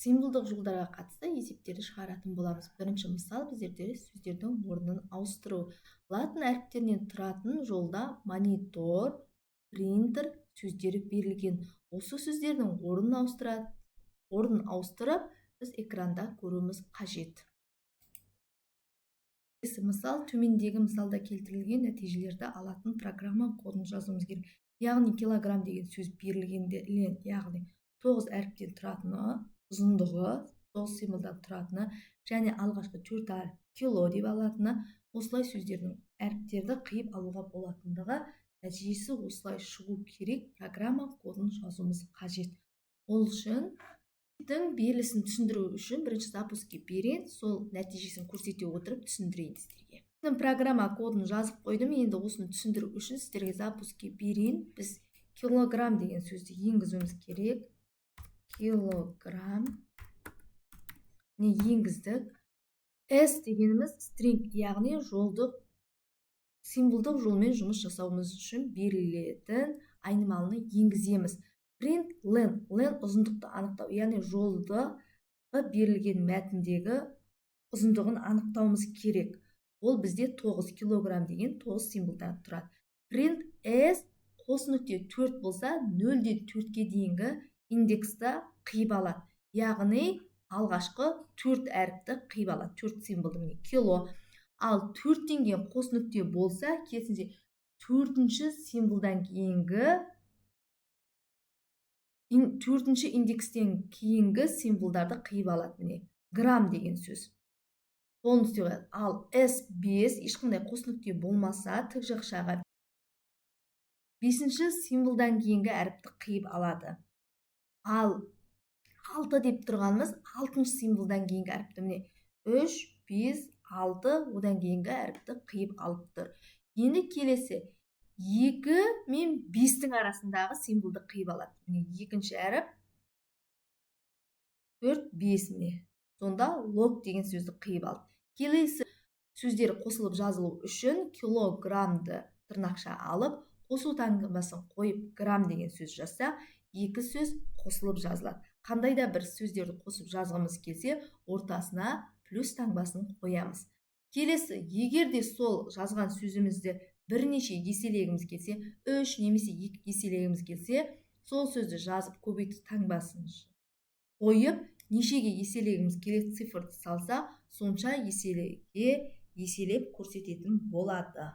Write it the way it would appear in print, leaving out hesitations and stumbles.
Символдық жолдарға қатысты есептерді шығаратын боламыз. Бірінші мысал: біздерде сөздердің орнын ауыстыру. Латын әріптерінен тұратын жолда «монитор», «принтер» сөздері берілген. Осы сөздердің орнын ауыстырып, біз экранда көруіміз қажет. Келесі мысал: төмендегі мысалда келтірілген нәтижелерді алатын программа кодын жазуымыз керек. Яғни «килограмм» деген сөз берілгенде len, яғни тоғыз әріптен тұратыны, ұзындығы тоғыз символдан тұратыны және алғашқы төрт әріп «кило» деп алатыны, осылай сөздердің әріптерді қиып алуға болатындығы, нәтижесі осылай шығу керек. Программа кодын жазуымыз қажет. Ол үшін берілісін түсіндіру үшін бірінші запуск ке берейін, сол нәтижесін көрсете отырып түсіндірейін сіздерге. Программа кодын жазып қойдым. Енді осыны түсіндіру үшін сіздерге запуск ке берейін. Біз «килограмм» деген сөзді енгізуіміз керек. «Килограмм», не, енгіздік. S дегеніміз string, яғни жолдық, символдық жолмен жұмыс жасауымыз үшін берілетін айнымалыны енгіземіз. Print len. Len – ұзындықты анықтау, яғни жолды берілген мәтіндегі ұзындығын анықтауымыз керек. Ол бізде 9, «килограмм» деген 9 символдан тұрады. Print s қос нүкте 4 болса, 0-ден 4-ке дейінгі индексті қиып алады, яғни алғашқы төрт әріпті қиып алады, төрт символды, міне, «кило». Ал төрттен кейін қос нүкте болса, керісінше, төртінші символдан кейінгі, төртінші индекстен кейінгі символдарды қиып алады. Міне, «грамм» деген сөз полностью қояды. Ал s 5, ешқандай қос нүкте болмаса, тік жақшаға бесінші символдан кейінгі әріпті қиып алады. Ал алты деп тұрғанымыз алтыншы символдан кейінгі әріпті, міне, үш, бес, алты, одан кейінгі әріпті қиып алып тұр. Енді келесі екі мен бестің арасындағы символды қиып алады. Міне, екінші әріп, төрт, бес, міне, сонда «лог» деген сөзді қиып алды. Келесі сөздер қосылып жазылу үшін «килограммды» тырнақша алып, қосу таңбасын қойып, «грамм» деген сөз жазса, екі сөз қосылып жазылады. Қандай да бір сөздерді қосып жазғымыз келсе, ортасына плюс таңбасын қоямыз. Келесі, егер де сол жазған сөзімізді бірнеше еселегіміз келсе, үш немесе екі еселегіміз келсе, сол сөзді жазып, көбейту таңбасын қойып, нешеге еселегіміз келеді, цифрды салса, сонша еселеге еселеп көрсететін болады.